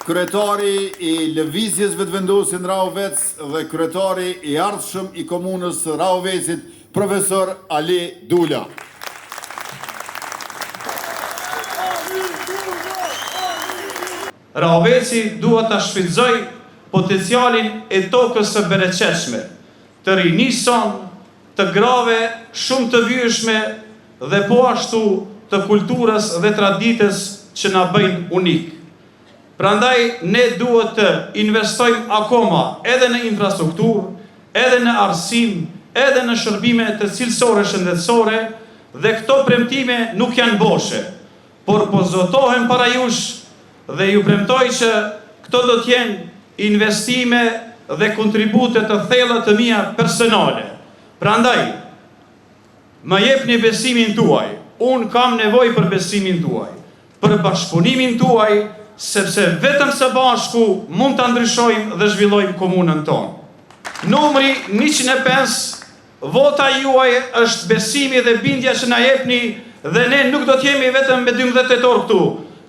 Kryetari i Lëvizjes Vetëvendosje në Rahovec dhe kryetari i ardhshëm i Komunës së Rahovecit, Profesor Ali Dula. Rahoveci duhet ta shfrytëzojë potencialin e tokës së bereqetshme, të rinisë sonë, të grave shumë të vyeshme dhe po ashtu të kulturës dhe traditës që na bëjnë unikë. Prandaj ne duhet të investojmë akoma edhe në infrastrukturë, edhe në arsim, edhe në shërbime të cilësore shëndetësore dhe këto premtime nuk janë boshe, por po zotohem para jush dhe ju premtoj që këto do të jenë investime dhe kontribute të thella të mia personale. Prandaj, më jepni besimin tuaj, unë kam nevojë për besimin tuaj, për bashkëpunimin tuaj, sepse vetëm së bashku mund ta ndryshojmë dhe zhvillojmë komunën tonë. Numri 105 Vota juaj është besimi dhe bindja që na jepni dhe ne nuk do të jemi vetëm me 12 tetor këtu.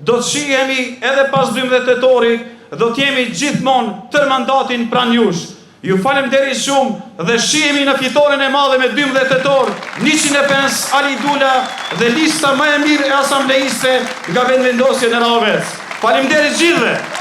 Do të shihemi edhe pas 12 tetorit, do të jemi gjithmonë tërë mandatin pranë jush. Ju faleminderit shumë dhe shihemi në fitoren e madhe me 12 tetor, 105 Ali Dula dhe lista më e mirë e asambleistëve nga Vetëvendosje në Rahovec. Faleminderit gjithëve!